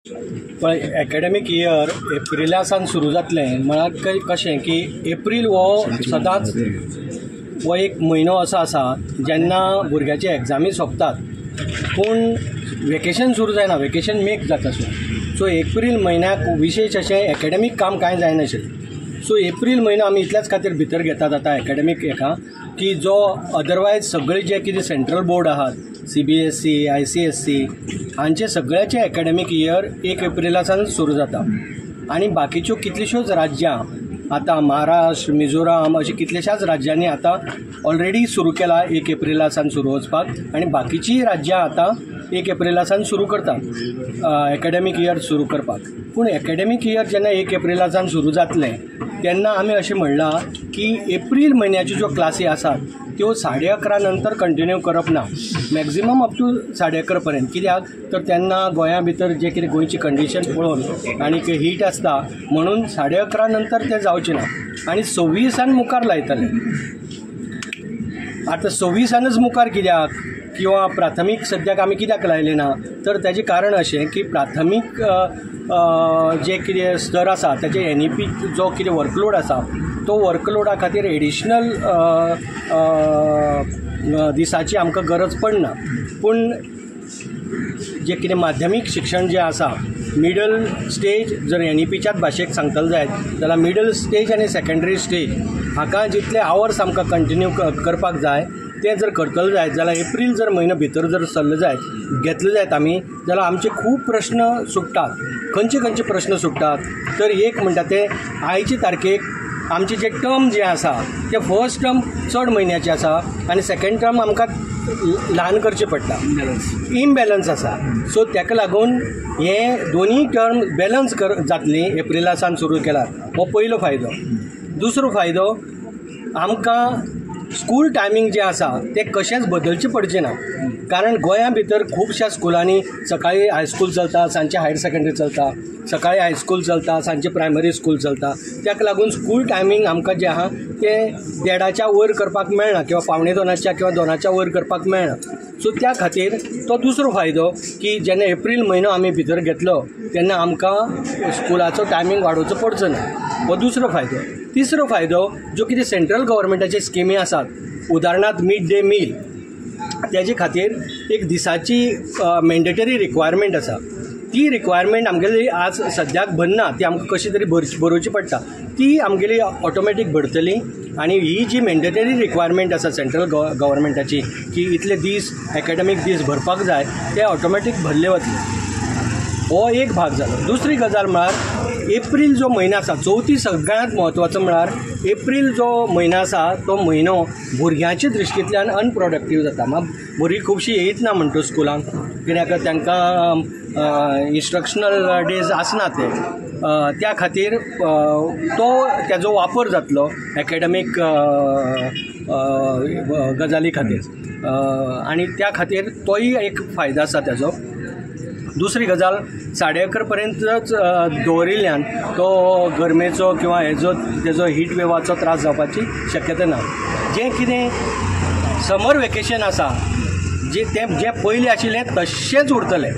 पळय, academic year Aprilia सावन सुरू जातलें म्हळ्यार कशें की एप्रील हो सदांच हो एक म्हयनो असो आसा जेन्ना भुरग्याचे एग्जामी सोंपतात, पूण वेकेशन सुरू जायना, वेकेशन मेक जाता. सो एप्रील म्हयन्याक विशेश अशें एकेडमीक काम कांय जायनाशिल्लें. सो एप्रील म्हयनो आमी इतल्याच खातीर भितर घेतात आतां एकेडमीक हेका की जो अदरवायज सगळे जे कितें सेंट्रल बोर्ड आहात, CBSE, ICSE हांचे सगळ्याचे एकेडमीक इयर 1 एप्रिला सावन सुरू जाता. आनी बाकीच्यो कितल्योश्योच राज्यां आतां महाराष्ट्र, मिझोराम अशें कितल्याशाच राज्यांनी आतां ऑलरेडी सुरू केला 1 एप्रिला सावन सुरू वचपाक, आनी बाकीचीय राज्यां आतां 1 एप्रिला सावन सुरू करतात एकेडमीक इयर सुरू करपाक. पूण एकेडमीक इयर जेन्ना 1 एप्रिला सावन सुरू जातलें तेन्ना आमी अशें म्हणलां की एप्रील म्हयन्याच्यो ज्यो क्लासी आसात त्यो 11:30 नंतर कंटिन्यू करप ना, मॅक्झिमम अप टू 11:30 पर्यंत. कित्याक तर तेन्ना गोंया भितर जें कितें गोंयची कंडिशन पळोवन आनी हीट आसता म्हणून 11:30 नंतर तें जावचें ना आनी 26 मुखार लायतले. आतां 26 मुखार कित्याक किंवा प्राथमीक सद्याक आमी कित्याक लायलें ना तर ताजें कारण अशें की प्राथमीक जे कितें स्तर आसा ताजे NEP जो कितें वर्कलोड आसा तो वर्कलोडा खातीर एडिशनल दिसाची आमकां गरज पडना. पूण जे कितें माध्यमीक शिक्षण जें आसा मिडल स्टेज जर NEPच्याच भाशेक सांगतले जायत जाल्यार मिडल स्टेज आनी सेकेंडरी स्टेज हाका जितले आवर्स आमकां कंटिन्यू करपाक जाय ते जर करतले जायत जाल्यार एप्रील जर म्हयनो भितर जर सरले जायत घेतले जायत आमी जाल्यार आमचे खूब प्रश्न सुट्टात. खंयचे खंयचे प्रश्न सुट्टात तर एक म्हणटा ते आयचे तारखेक आमचे जे टर्म जे आसा ते फर्स्ट टर्म चड म्हयन्याचे आसा आनी सेकेंड टर्म आमकां ल्हान करचें पडटा, इमबॅलन्स आसा. सो ताका लागून हे दोनूय टर्म बॅलन्स जातली एप्रिला सावन सुरू केल्यार, हो पयलो फायदो. दुसरो फायदो आमकां स्कूल टायमींग जें आसा तें कशेंच बदलचें पडचें ना, कारण गोंया भितर खुबश्या स्कुलांनी सकाळी हायस्कूल चलता, सांजचे हायर सेकेंडरी चलता, सकाळी हायस्कूल चलता, सांजचे प्रायमरी स्कूल चलता. ताका लागून स्कूल टायमींग आमकां जें आहा तें 1:30च्या वयर करपाक मेळना किंवा 1:45च्या किंवा 2च्या वयर करपाक मेळना. सो त्या खातीर तो दुसरो फायदो की जेन्ना एप्रील म्हयनो आमी भितर घेतलो तेन्ना आमकां स्कुलाचो टायमींग वाडोवचो पडचो ना, हो दुसरो फायदो. तिसरो फायदो ज्यो कितें सेंट्रल गव्हर्मेंटाचे स्किमी आसात, उदाहरणार्थ मिड डे मील, तेजे खातीर एक दिसाची मॅन्डेटरी रिक्वायरमेंट आसा. ती रिक्वायरमेंट आमगेली आज सद्याक भरना, ती आमकां कशी तरी भरोवची पडटा, ती आमगेली ऑटोमॅटीक भरतली. आनी ही जी मॅन्डेटरी रिक्वायरमेंट आसा सेंट्रल गव्हर्मेंटाची की इतले दीस एकेडमीक दीस भरपाक जाय ते ऑटोमॅटीक भरले वतले, हो एक भाग जालो. दुसरी गजाल म्हळ्यार एप्रील जो म्हयनो आसा, चवथी सगळ्यांत म्हत्वाचो म्हळ्यार एप्रील जो म्हयनो आसा तो म्हयनो भुरग्यांच्या दृश्टींतल्यान अनप्रोडक्टीव जाता. मात भुरगीं खुबशीं येयत ना म्हणटा स्कुलांक, कित्याक तांकां इन्स्ट्रक्शनल डेज आसना ते, त्या खातीर तो ताजो वापर जातलो एकेडमीक गजाली खातीर आनी त्या खातीर तोय एक फायदो आसा ताजो. दुसरी गजाल 11:30 पर्यंतच दवरिल्ल्यान तो गरमेचो किंवा हेजो तेजो हीट वेवाचो त्रास जावपाची शक्यता ना. जें कितें समर वेकेशन आसा जें तें जें पयलीं आशिल्लें तशेंच उरतलें,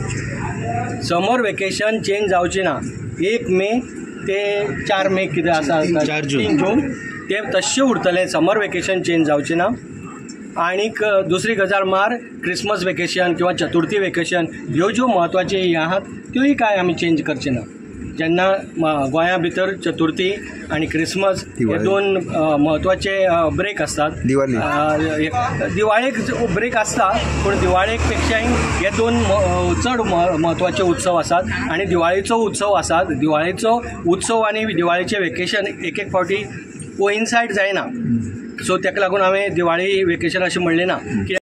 समर वेकेशन चेंज जावचें ना. 1 मे ते 4 मे कितें आसा 3 जून तें तशें उरतलें, समर वेकेशन चेंज जावचें ना. आनीक दुसरी गजाल म्हळ्यार क्रिसमस वेकेशन किंवा चतुर्थी वेकेशन ह्यो ज्यो म्हत्वाच्यो हें आहात त्योय कांय आमी चेंज करचे ना. जेन्ना गोंया भितर चतुर्थी आनी क्रिसमस हे दोन म्हत्वाचे ब्रेक आसतात, दिवाळेक ब्रेक आसता पूण दिवाळेक पेक्षाय हे दोन चड म्हत्वाचे उत्सव आसात आनी दिवाळेचो उत्सव आसा. दिवाळेचो उत्सव आनी दिवाळेचें वेकेशन एक एक फावटी कोइन्सायड जायना, सो ताका लागून हांवें दिवाळी वेकेशन अशें म्हणलें ना.